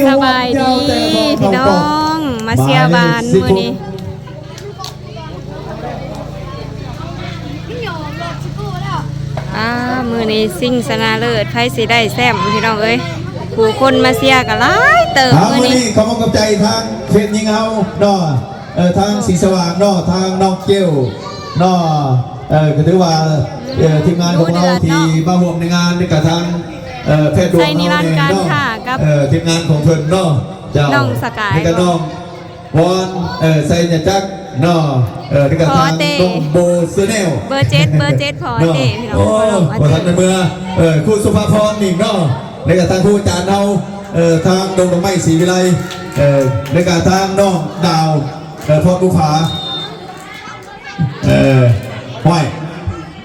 ສະບາຍດີພີ່ນ້ອງ ມາເຊຍບ້ານມື້ນີ້. ອ່າ ມື້ນີ້ຊິງຊະນະເລີດ ໃຜຊິໄດ້ແຊ້ມພີ່ນ້ອງເອີຍ. ຜູ້ຄົນມາເຊຍກໍຫຼາຍເຕີບ ອ່າ ມື້ນີ້ ມື້ນີ້ ຂອບອົກຂອບໃຈທາງເພດຍິງເຮົາເນາະ ເອີ ທາງສີສະຫວ່າງເນາະ ທາງນ້ອງເກວເນາະ ເອີ ກໍຖືວ່າ ເອີ ທີມງານຂອງເຮົາທີ່ມາຮ່ວມໃນງານ ແລະກະທາງ ເອີ ແພດດວງເຮົາແນ່ເນາະ ເອີ ທີມງານຂອງເພິ່ນເນາະ ເຈົ້າ ນ້ອງສະກາຍ ແລະກະນ້ອງ ວອນ ເອີ ໄຊຍະຈັກເນາະ ເອີ ແລ້ວກໍທາງນ້ອງໂບ ແຊນແນວ ເບີເຈັດ ເບີເຈັດ ພໍເຕະ ເນາະ ພີ່ນ້ອງ ໂອ້ ບໍ່ທັນໄດ້ເມືອ ເອີ ຄູສຸພາພອນນີ້ເນາະ ແລ້ວກໍທາງຄູອາຈານເຮົາ ເອີ ທາງດົງດອກໄມ້ ສີວິໄລ ເອີ ແລ້ວກໍທາງນ້ອງດາວ ເອີ ພອນບຸບຜາ ເອີ ຫ້ອຍ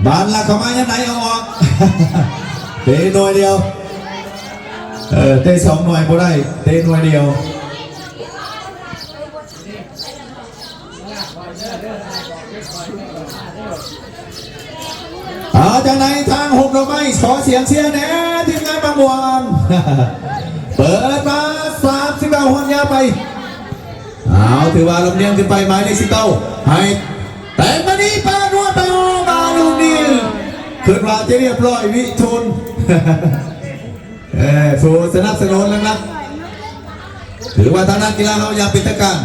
ບານລັກເຂົ້າມາຍາມໃດເອົາອອກ ເຕະໜ່ວຍດຽວ ເອີ ເຕະສອງໜ່ວຍບໍ່ໄດ້ ເຕະໜ່ວຍດຽວ. ເອົາ ຈັ່ງໃດທາງຫົກດອກໄມ້ ຂໍສຽງເຊຍແດ່ ທີມງານບາງມ່ວນ ເປີດມາ ສາມສິບເກົ້າ ຮອດຍາວໄປ ເອົາ ຖືວ່າລຳລຽງຂຶ້ນໄປ ໝາຍເລກສິບເກົ້າ ໃຫ້ແຕງມານີ້ ປາດຮອດໄປ ໂອ້ ມາລູກນີ້ ຄິດວ່າຈະລຽບຮ້ອຍ ວິທູນ ເອີ ຜູ້ສະໜັບສະໜູນຫຼັກໆ ຖືວ່າທາງດ້ານກິລາເຮົາຢ່າງເປັນທາງການ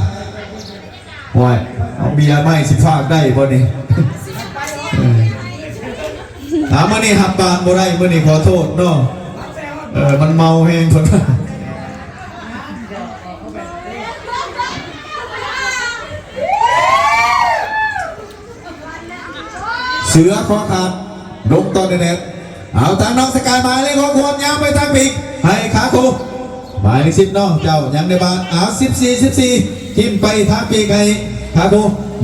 ໂອ້ຍ ເອົາເບຍມາໃຫ້ຊິຝາກໄດ້ບໍ່ນີ້ ເອີ ອ່າ ມື້ນີ້ຮັບປານບໍ່ໄດ້ ມື້ນີ້ຂໍໂທດເນາະ ເອີ ມັນເມົາແຮງພຸ້ນ ເສືອຄອຂາດ ລົງຕອນແດດໆ ເອົາ ທາງນ້ອງສະກາຍ ໝາຍເລກຫົກ ຫວດຍາວໄປທາງປີກ ໃຫ້ຄາໂຄ ໝາຍເລກສິບເນາະ ເຈົ້າຍັງໄດ້ບານ ເອົາ ສິບສີ່ ສິບສີ່ ຖິ້ມໄປທາງປີກໃຫ້ຄາໂຄ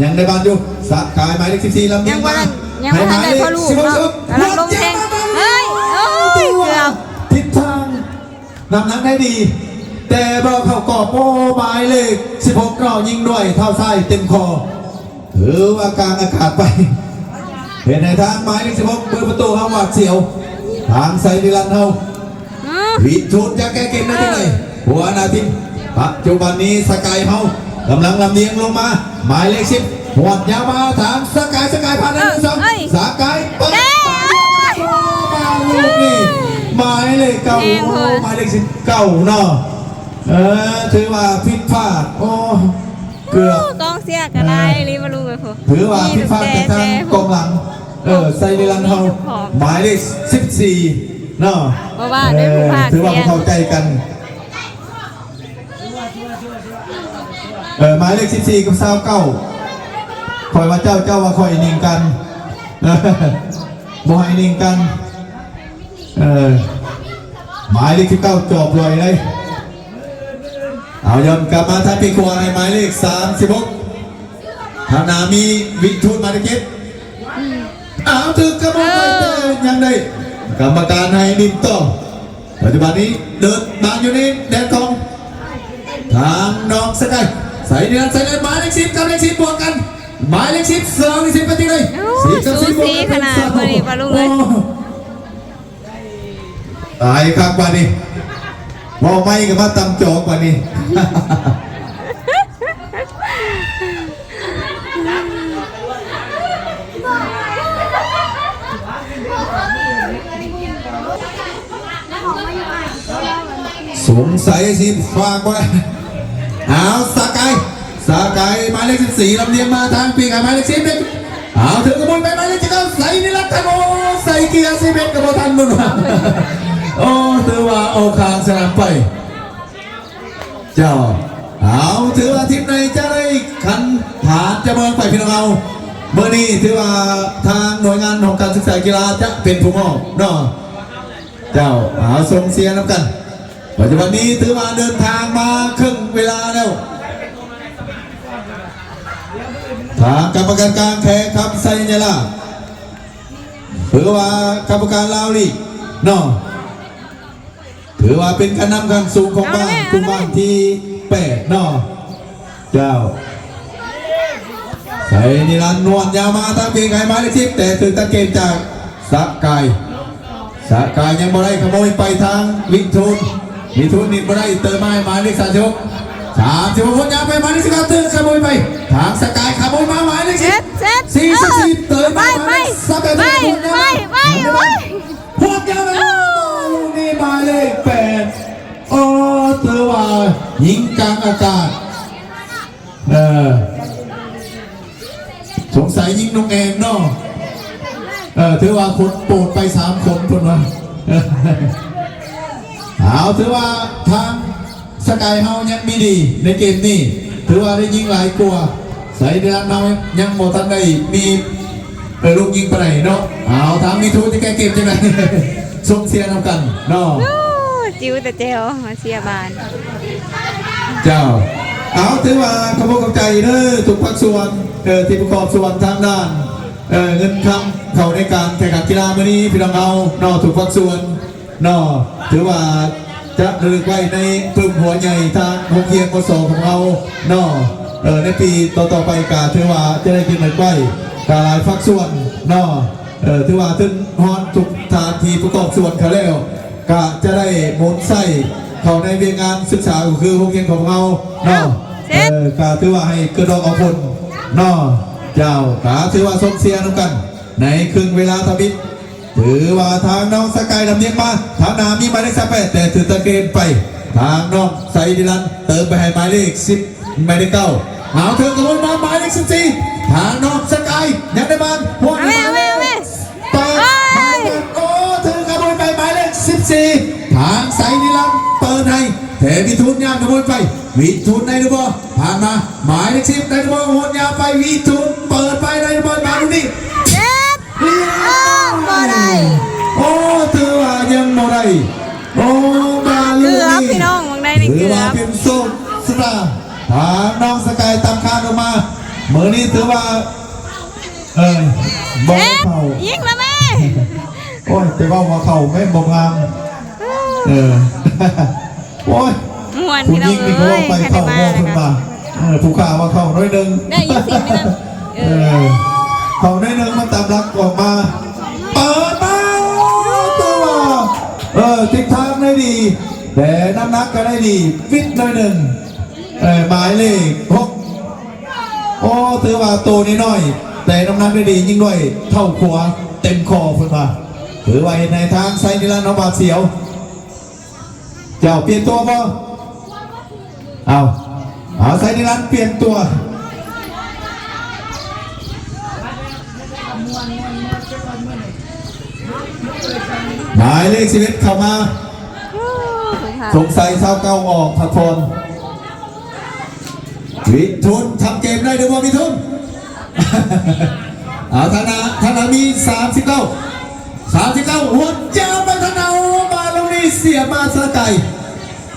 ຍັງໄດ້ບານຢູ່ ສະກາຍ ໝາຍເລກສິບສີ່ ລຳຍິງມາ ຍັງບໍ່ທັນ ຍັງບໍ່ທັນໄດ້ພໍລູກເນາະ ກຳລັງລົງແຂ່ງ ເຮີ້ຍ ໂອ້ຍ ເກືອບ ທິດທາງ ນ້ຳໜັກໄດ້ດີ ແຕ່ບໍ່ເຂົ້າກອບ ໂອ້ ໝາຍເລກສິບຫົກເນາະ ຍິງດ້ວຍເທົ້າຊ້າຍເຕັມຄໍ ຖືວ່າກາງອາກາດໄປ ເຮັດໃຫ້ທາງໝາຍເລກສິບຫົກ ເປີດປະຕູເຮົາຫວາດສຽວ ທາງໄຊນິລັນເຮົາ ວິທູນຈະແກ້ເກມໄດ້ຈັ່ງໃດ ຫົວໜ້າທີມ ປັດຈຸບັນນີ້ສະກາຍເຮົາກຳລັງລຳລຽງລົງມາ ໝາຍເລກສິບ ຫວດຍາວມາທາງສະກາຍ ສະກາຍຜ່ານໜຶ່ງສອງ ສະກາຍເປີດ ມາລູກນີ້ ໝາຍເລກເກົ້າ ໂອ້ ໝາຍເລກສິບເກົ້າເນາະ ເອີ ຖືວ່າຜິດພາດ ໂອ້ ເກືອບ ໂອ້ ກອງເຊຍກໍຫຼາຍອີ່ຫຼີ ບໍ່ຮູ້ເລີຍ ຖືວ່າຜິດພາດຈາກທາງກອງຫຼັງ ເອີ ໄຊນິລັນເຮົາ ໝາຍເລກສິບສີ່ເນາະ ເພາະວ່າໄດ້ຜູ້ພາກ ເອີ ຖືວ່າບໍ່ເຂົ້າໃຈກັນ ເອີ ໝາຍເລກສິບສີ່ກັບຊາວເກົ້າ ຂ້ອຍວ່າເຈົ້າ ເຈົ້າວ່າຂ້ອຍໜິ່ງກັນ ບໍ່ໃຫ້ໜິ່ງກັນ ເອີ ໝາຍເລກສິບເກົ້າ ຈອບລອຍເລີຍ ເອົາ ຍ້ອນກັບມາທາງປີກຂວາໃຫ້ໝາຍເລກສາມສິບຫົກ ທາງໜ້າມີວິທູນ ໝາຍເລກເຈັດ ອືມ ອ້າວ ຖືກກະບອກໄປ ເອີ ແຕ່ຍັງໄດ້ ກຳມະການໃຫ້ຫຼິ້ນຕໍ່ ປັດຈຸບັນນີ້ເດີນບານຢູ່ໃນແດນຂອງທາງນ້ອງສະກາຍ ໃສ່ເດືອນ ໃສ່ເດືອນ ໝາຍເລກສິບກັບເລກສິບບວກກັນ ໝາຍເລກສິບ ສອງເລກສິບ ໄປທີ່ໃດ ໂອ້ ສູສີຂະໜາດມື້ນີ້ປ້າລຸງເອີຍ ໂອ້ ຕາຍຄັກບາດນີ້ ເວົ້າໄມ້ກໍມາຕຳຈອກບາດນີ້. ສົງໄສຊິຝາກບໍ່ໄດ້ ເອົາ ສະກາຍ ສະກາຍ ໝາຍເລກສິບສີ່ ລຳລຽງມາທາງປີກໃຫ້ໝາຍເລກສິບເອັດ ເອົາ ຖືກກະມຸນໄປ ໝາຍເລກສິບເກົ້າ ໃສ່ນິລັດ ໂອ້ ໃສ່ເກຍສິບເອັດ ກໍບໍ່ທັນ ໂອ້ ຖືວ່າອອກຂ້າງສະໜາມໄປ. ເຈົ້າ ເອົາ ຖືວ່າທີມໃດຈະໄດ້ຄັນຜ່ານຈະເບິ່ງໄປ ພີ່ນ້ອງເຮົາ ມື້ນີ້ຖືວ່າທາງໜ່ວຍງານຫ້ອງການສຶກສາກິລາຈະເປັນຜູ້ມອບເນາະ ເຈົ້າ ເອົາ ສົ່ງເຊຍນຳກັນ ປັດຈຸບັນນີ້ຖືວ່າເດີນທາງມາເຄິ່ງເວລາແລ້ວ ທາງກຳມະການກາງແຂວງຄຳໄຊຍະລາ ຫຼືວ່າກຳມະການລາວລີກເນາະ ຖືວ່າເປັນການນຳຂັ້ນສູງຂອງບ້ານ ເອົາແມ່ ກຸ່ມບ້ານທີແປດເນາະ ເຈົ້າ ໃສ່ນິລັນນວນຍາວມາທາງປີກໃຫ້ໝາຍເລກສິບ ແຕ່ຖືກຕັດເກມຈາກສະກາຍ ສະກາຍຍັງບໍ່ໄດ້ຂະໂມຍໄປທາງວິທູນ ມີທຸນນິດບໍ່ໄດ້ ເຕີມາໃຫ້ໝາຍເລກສາມສິບຫົກ ສາມສິບຫົກ ໂຫດຍາວໄປ ໝາຍເລກສິບເກົ້າ ເຕີມຂະໂມຍໄປ ທາງສະກາຍຂະໂມຍມາ ໝາຍເລກສິບສີ່ ເສດ ເສດ ສີ່ສິບສີ່ ເຕີມມາ ໝາຍເລກສິບແປດ ໄປ ໄປ ໄປ ໂຫດຍາວໄປ ເອີ ລູກນີ້ໝາຍເລກແປດ ໂອ້ ຖືວ່າຍິງກາງອາກາດ ເອີ ສົງໄສຍິງນ້ອງແອນເນາະ ເອີ ຖືວ່າຄົນໂປດໄປສາມຄົນເພິ່ນວ່າ ເອົາ ຖືວ່າທາງສະກາຍເຮົາຍັງມີດີໃນເກມນີ້ ຖືວ່າໄດ້ຍິງຫຼາຍກວ່າ ໄຊເດລັນເຮົາຍັງບໍ່ທັນໄດ້ມີ ເອີ ລູກຍິງປານໃດເນາະ ເອົາ ທາງມີທູຈະແກ້ເກມຈັ່ງໃດ ສົ່ງເຊຍນຳກັນເນາະ ໂອ້ ຈິ້ວແຕ່ແຈ່ວ ມາເຊຍບານ ເຈົ້າ ເອົາ ຖືວ່າຂອບອົກຂອບໃຈເດີ ທຸກພາກສ່ວນ ເອີ ທີ່ປະກອບສ່ວນທາງດ້ານ ເອີ ເງິນຄຳເຂົ້າໃນການແຂ່ງຂັນກິລາມື້ນີ້ ພີ່ນ້ອງເຮົາເນາະ ທຸກພາກສ່ວນເນາະ ຖືວ່າຈະລະລຶກໄວ້ໃນປຶ້ມຫົວໃຫຍ່ທາງໂຮງຮຽນ ມສ ຂອງເຮົາເນາະ ເອີ ໃນປີຕໍ່ໆໄປກະຖືວ່າຈະໄດ້ລະລຶກໄວ້ ກະຫຼາຍພາກສ່ວນເນາະ ເອີ ຖືວ່າເຖິງຮອດທຸກສະຖານທີ່ປະກອບສ່ວນເຂົາແລ້ວ ກະຈະໄດ້ໝູນໃຊ້ເຂົ້າໃນວຽກງານສຶກສາ ກໍຄືໂຮງຮຽນຂອງເຮົາເນາະ ເອີ ກະຖືວ່າໃຫ້ເກີດດອກອອກຜົນເນາະ ເຈົ້າ ກະຖືວ່າສົ່ງເຊຍນຳກັນໃນເຄິ່ງເວລາທຳອິດ ຖືວ່າທາງນ້ອງສະກາຍລຳລຽງມາ ທາງໜ້າມີໝາຍເລກຊາວແປດ ແຕ່ຖືກຕະເກນໄປ ທາງນ້ອງໄຊດີລັນເຕີມໄປໃຫ້ໝາຍເລກສິບ ໝາຍເລກເກົ້າ ເອົາ ເຖິງກະບວນມາ ໝາຍເລກສິບສີ່ ທາງນ້ອງສະກາຍ ຍັງໄດ້ບານ ຫົວ ເອົາແມ່ ເອົາແມ່ ເອົາແມ່ ປາດ ໂອ້ຍ ໂອ້ ຖືກກະບວນໄປ ໝາຍເລກສິບສີ່ ທາງໄຊດີລັນເປີດໃຫ້ ແຕ່ວິທູນຍາມກະບວນໄປ ວິທູນໄດ້ຫຼືບໍ່ ຜ່ານມາ ໝາຍເລກສິບ ໄດ້ຫຼືບໍ່ ຫົດຍາວໄປ ວິທູນເປີດໄປ ໄດ້ຫຼືບໍ່ ມາລູກນີ້ ເຈັດ ໂອ້ ບໍ່ໄດ້ ໂອ້ ຖືວ່າຍັງບໍ່ໄດ້ ໂອ້ ມາລູກນີ້ ເກືອບ ພີ່ນ້ອງ ໝ່ອງໃດນີ້ ຖືວ່າເກືອບ ເປັນໂຊກຊະຕາ ທາງນ້ອງສະກາຍຕັ້ງຄານອອກມາ ມື້ນີ້ຖືວ່າ ເອີ ບໍ່ເຂົ້າ ຍິງລະແມ່ ໂອ້ຍ ໄປເວົ້າວ່າເຂົ້າແມ່ນບໍ່ງາມ ເອີ ໂອ້ຍ ມ່ວນ ຜູ້ຍິງນີ້ກໍເວົ້າໄປເຂົ້າບໍ່ເພິ່ນວ່າ ເອີ ຜູ້ຂ້າວ່າເຂົ້າໜ້ອຍໜຶ່ງ ໄດ້ຍິນສຽງນີ້ນະ ເອີ ເອີ ເຂົ້າໜ້ອຍໜຶ່ງ ມັນຕາມຫຼັກອອກມາ ເປີດມາ ໂອ້ ຖືວ່າ ເອີ ທິດທາງໄດ້ດີ ແຕ່ນ້ຳໜັກກໍໄດ້ດີ ວິດໜ້ອຍໜຶ່ງ ເອີ ໝາຍເລກຫົກ ໂອ້ ຖືວ່າໂຕນ້ອຍໆ ແຕ່ນ້ຳໜັກໄດ້ດີ ຍິງດ້ວຍເທົ້າຂວາເຕັມຂໍ້ເພິ່ນວ່າ ຖືວ່າເຮັດໃຫ້ທາງໄຊນິລັນເຮົາຫວາດສຽວ ເຈົ້າປ່ຽນຕົວບໍ່? ເອົາ ເອົາ ໄຊນິລັນປ່ຽນຕົວ ໝາຍເລກສິບເອັດເຂົ້າມາ ໂອ້ ສົງໄສຊາວເກົ້າອອກ ພັກຜ່ອນ. ວິທູນທຳເກມໄດ້ຫຼືບໍ່ ວິທູນ? ເອົາ ທາງໜ້າ ທາງໜ້າມີສາມສິບເກົ້າ ສາມສິບເກົ້າ ຫົດຍາວໄປທາງໜ້າ ໂອ້ ບານລູກນີ້ສຽບມາສະກາຍ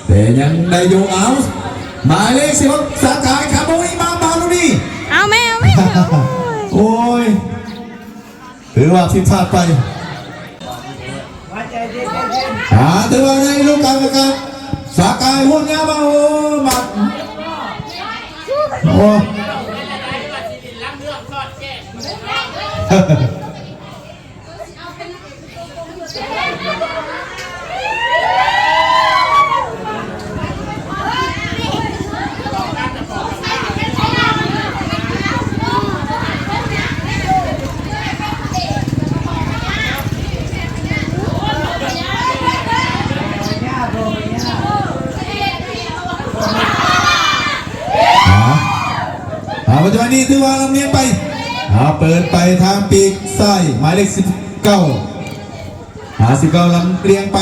ແຕ່ຍັງໄດ້ຢູ່ ເອົາ ໝາຍເລກສິບຫົກ ສະກາຍ ຂະໂມຍມາ ບານລູກນີ້ ເອົາແມ່ ເອົາແມ່ ໂອ້ຍ ໂອ້ຍ. ຖືວ່າຜິດພາດໄປ ອ່າ ຖືວ່າໄດ້ລູກການປະການ ສະກາຍຫົດຍາມາ ໂອ້ ມາ ໂອ້. ອ່າ ອ່າ ປັດຈຸບັນນີ້ຖືວ່າລຳລຽງໄປ ອ່າ ເປີດໄປທາງປີກຊ້າຍ ໝາຍເລກສິບເກົ້າ ອ່າ ສິບເກົ້າ ລຳລຽງໄປ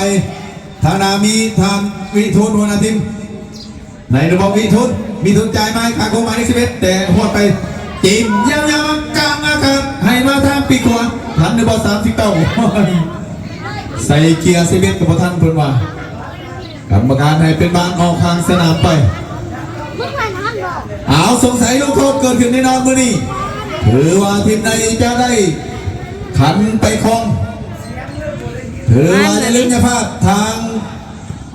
ທາງໜ້າມີທ່ານວິທູນ ຫົວໜ້າທີມ ໃນລະບົບວິທູນ ວິທູນຈ່າຍມາໃຫ້ຂ້າງໂກ ໝາຍເລກສິບເອັດ ແຕ່ຫົວດໄປ ຈິ້ມຍາວໆ ມາກາງອາກາດ ໃຫ້ມາທາງປີກຂວາ ທັນຫຼືບໍ່ ສາມສິບເກົ້າ ໃສ່ເກຍສິບເອັດ ກໍບໍ່ທັນເພິ່ນວ່າ ກຳມະການໃຫ້ເປັນບານອອກຂ້າງສະໜາມໄປ. ເອົາ ສົງໄສລົງໂທດເກີດຂຶ້ນແນ່ນອນມື້ນີ້ ຖືວ່າທີມໃດຈະໄດ້ຂັນໄປຄອງ ຖືວ່າຢ່າລືມຢ່າພາດ ທາງ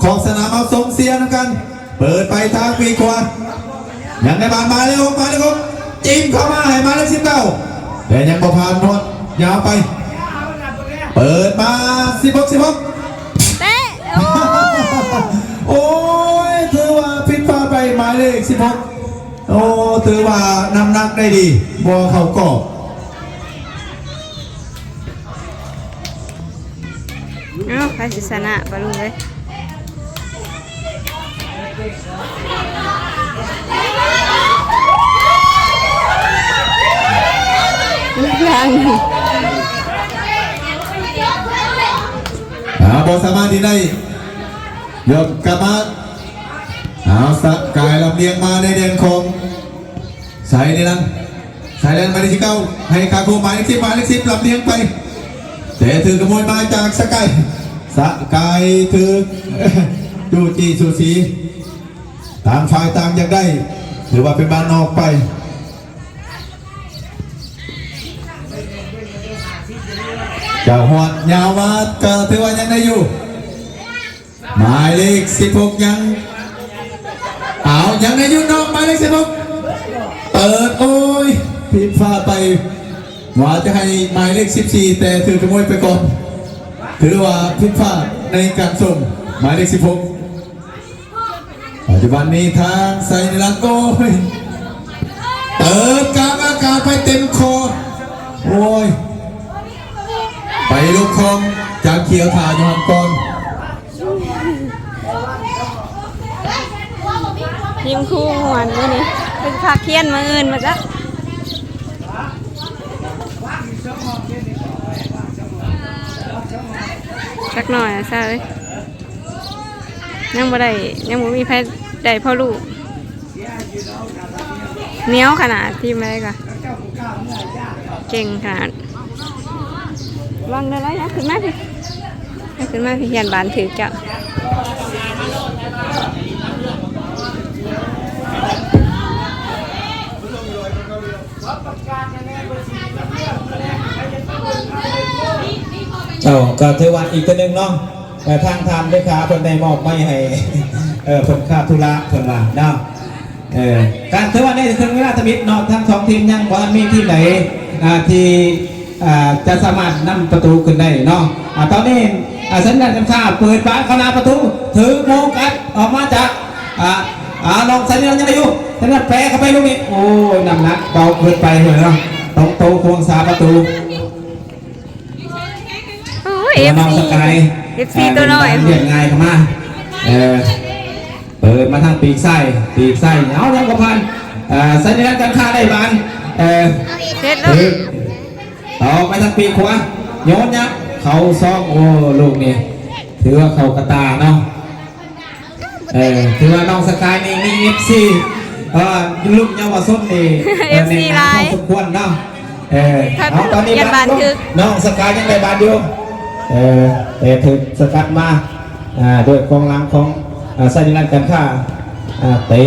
ຂອບສະໜາມເຮົາສົ່ງເຊຍນຳກັນ ເປີດໄປທາງປີກຂວາ ຍັງໄດ້ບານ ໝາຍເລກຫົກ ໝາຍເລກຫົກ ຈິ້ມເຂົ້າມາໃຫ້ໝາຍເລກສິບເກົ້າ ແຕ່ຍັງບໍ່ຜ່ານ ນວດຍາວໄປ ເປີດມາ ສິບຫົກ ສິບຫົກ ເຕະ ໂອ້ຍ. ສິບຫົກ ໂອ້ ຖືວ່ານ້ຳໜັກໄດ້ດີ ບໍ່ເຂົ້າກອບ. ເອົ້າ ໃຜຊິຊະນະ ປາລຸງເອີຍ? ເອົາ ບໍ່ສາມາດທີ່ໄດ້ ຍ້ອນກັບມາ. ເອົາ ສະກາຍລຳລຽງມາໃນແດນຂອງໄຊນິລັນ. ໄຊນິລັນ ໝາຍເລກສິບເກົ້າ ໃຫ້ຄາໂກ ໝາຍເລກສິບ ໝາຍເລກສິບ ລຳລຽງໄປ ແຕ່ຖືກຂະໂມຍມາຈາກສະກາຍ. ສະກາຍຖືກ ຈູ້ຈີ້ສູສີ ຕ່າງຝ່າຍຕ່າງຢາກໄດ້ ຖືວ່າເປັນບານອອກໄປ. ເຈົ້າຮອດຍາວມາ ກໍຖືວ່າຍັງໄດ້ຢູ່. ໝາຍເລກສິບຫົກ ຍັງ ເອົາ ຍັງໄດ້ຢູ່ເນາະ ໝາຍເລກສິບຫົກ ເປີດ ໂອ້ຍ ຜິດພາດໄປ ວ່າຈະໃຫ້ໝາຍເລກສິບສີ່ ແຕ່ຖືກຂະໂມຍໄປກ່ອນ ຖືວ່າຜິດພາດໃນການສົ່ງ ໝາຍເລກສິບຫົກ. ປັດຈຸບັນນີ້ທາງໄຊນິລັນ ໂອ້ຍ ເປີດກາງອາກາດໄປເຕັມຄໍ ໂອ້ຍ ໄປລົງຂອງຈານຂຽວຖ້າຢູ່ຫັ້ນກ່ອນ. ທີມຄູມ່ວນມື້ນີ້ ເພິ່ນພັກຮຽນມື້ອື່ນໝົດລະ ຈັກໜ້ອຍ ຊາເອີຍ. ຍັງບໍ່ໄດ້ ຍັງບໍ່ມີໃຜໄດ້ພໍລູກ. ໜຽວຂະໜາດ ທີມໃດກໍເກັ່ງຂະໜາດ. ວັງເດີລະ ຍັບຂຶ້ນມາພີ້ ຍັບຂຶ້ນມາພີ້ ຢ້ານບານຖືກເຈົ້າ. ເຈົ້າ ກໍຖືວ່າອີກເທື່ອໜຶ່ງເນາະ ເອີ ທາງທ່ານເລຂາເພິ່ນໄດ້ມອບໄມ້ໃຫ້ ເອີ ເພິ່ນຄາທຸລະເພິ່ນວ່າເນາະ ເອີ ການຖືວ່າໃນເຄິ່ງເວລາທຳອິດເນາະ ທັງສອງທີມຍັງບໍ່ທັນມີທີມໃດ ອ່າ ທີ່ ອ່າ ຈະສາມາດນຳປະຕູຂຶ້ນໄດ້ເນາະ. ອ່າ ຕອນນີ້ ອ່າ ສັນຍານການຄ້າເປີດບານເຂົ້າໜ້າປະຕູ ຖືໂມງກັດອອກມາຈາກ ອ່າ ອ່າ ນ້ອງໄຊນິລັນຍັງໄດ້ຢູ່ ສະນັ້ນແປະເຂົ້າໄປລູກນີ້ ໂອ້ຍ ນ້ຳໜັກເບົາເກີນໄປເລີຍເນາະ ຕົງໂຕຂວາງສາປະຕູ. ໂອ້ຍ ເອັຟຊີ ນ້ອງສະກາຍ ເອັຟຊີ ເອີ ຕົວນ້ອຍ ເປັນບານລຽບງ່າຍເຂົ້າມາ ເອີ ເປີດມາທາງປີກຊ້າຍ ປີກຊ້າຍ ເອົາ ຍັງບໍ່ຜ່ານ ເອີ ສັນຍານການຄ້າໄດ້ບານ ເອີ ເສັດແລ້ວ ຖືກ ຕອກໄປທາງປີກຂວາ ໂຍນຍັບເຂົ້າຊ່ອງ ໂອ້ ລູກນີ້ ຖືວ່າເຂົ້າກະຕາເນາະ. ເອີ ຖືວ່ານ້ອງສະກາຍນີ້ມີເອັຟຊີ ເອີ ລຸ້ນເຍົາວະຊົນນີ້ ເອີ ເອັຟຊີ ແໜ້ນໜາ ຫຼາຍ ພໍສົມຄວນເນາະ ເອີ ເອົາ ຕອນນີ້ບານ ນ້ອງສະກາຍຍັງໄດ້ບານຢູ່ ເອີ ແຕ່ຖືກສະກັດມາ ອ່າ ດ້ວຍກອງຫຼັງຂອງ ອ່າ ໄຊນິລັນການຄ້າ ອ່າ ເຕະ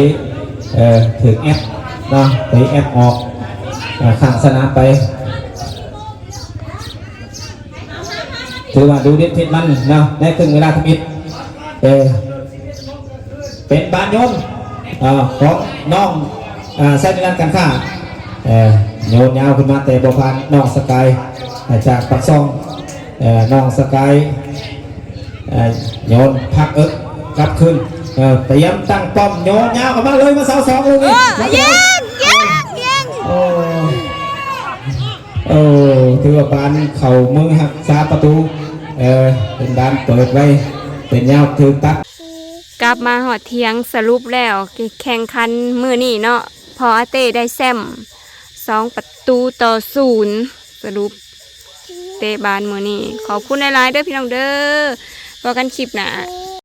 ເອີ ຖືກແອັດເນາະ ເຕະແອັດອອກ ອ່າ ຂ້າງສະໜາມໄປ. ຖືວ່າດຸເດັດເຜັດມັນເນາະ ໃນເຄິ່ງເວລາທຳອິດ ເອີ ເປັນບານໂຍນ ເອີ ຂອງນ້ອງ ເອີ ໄຊນິລັນການຄ້າ ເອີ ໂຍນຍາວຂຶ້ນມາແຕ່ບໍ່ຜ່ານ ນ້ອງສະກາຍ ເອີ ຈາກປາກຊ່ອງ ເອີ ນ້ອງສະກາຍ ເອີ ໂຍນພັກເອິກກັບຄືນ ເອີ ຕຽມຕັ້ງປ້ອມ ໂຍນຍາວເຂົ້າມາເລີຍ ມາເສົາສອງລູກນີ້ ໂອ້ ຍິງ ຍິງ ຍິງ ໂອ້ ໂອ້ ຖືວ່າບານເຂົ້າມືຮັກສາປະຕູ ເອີ ເປັນບານເປີດໄວ ເປັນຍາວຖືກຕັດ. ກັບມາຮອດທ່ຽງ ສະຫຼຸບແລ້ວ ການແຂ່ງຂັນມື້ນີ້ເນາະ ພໍ່ອາເຕ້ໄດ້ແຊ້ມ ສອງປະຕູຕໍ່ສູນ ສະຫຼຸບເຕະບານມື້ນີ້. ຂອບຄຸນຫຼາຍໆເດີພີ່ນ້ອງເດີ ພໍ້ກັນຄລິບໜ້າ.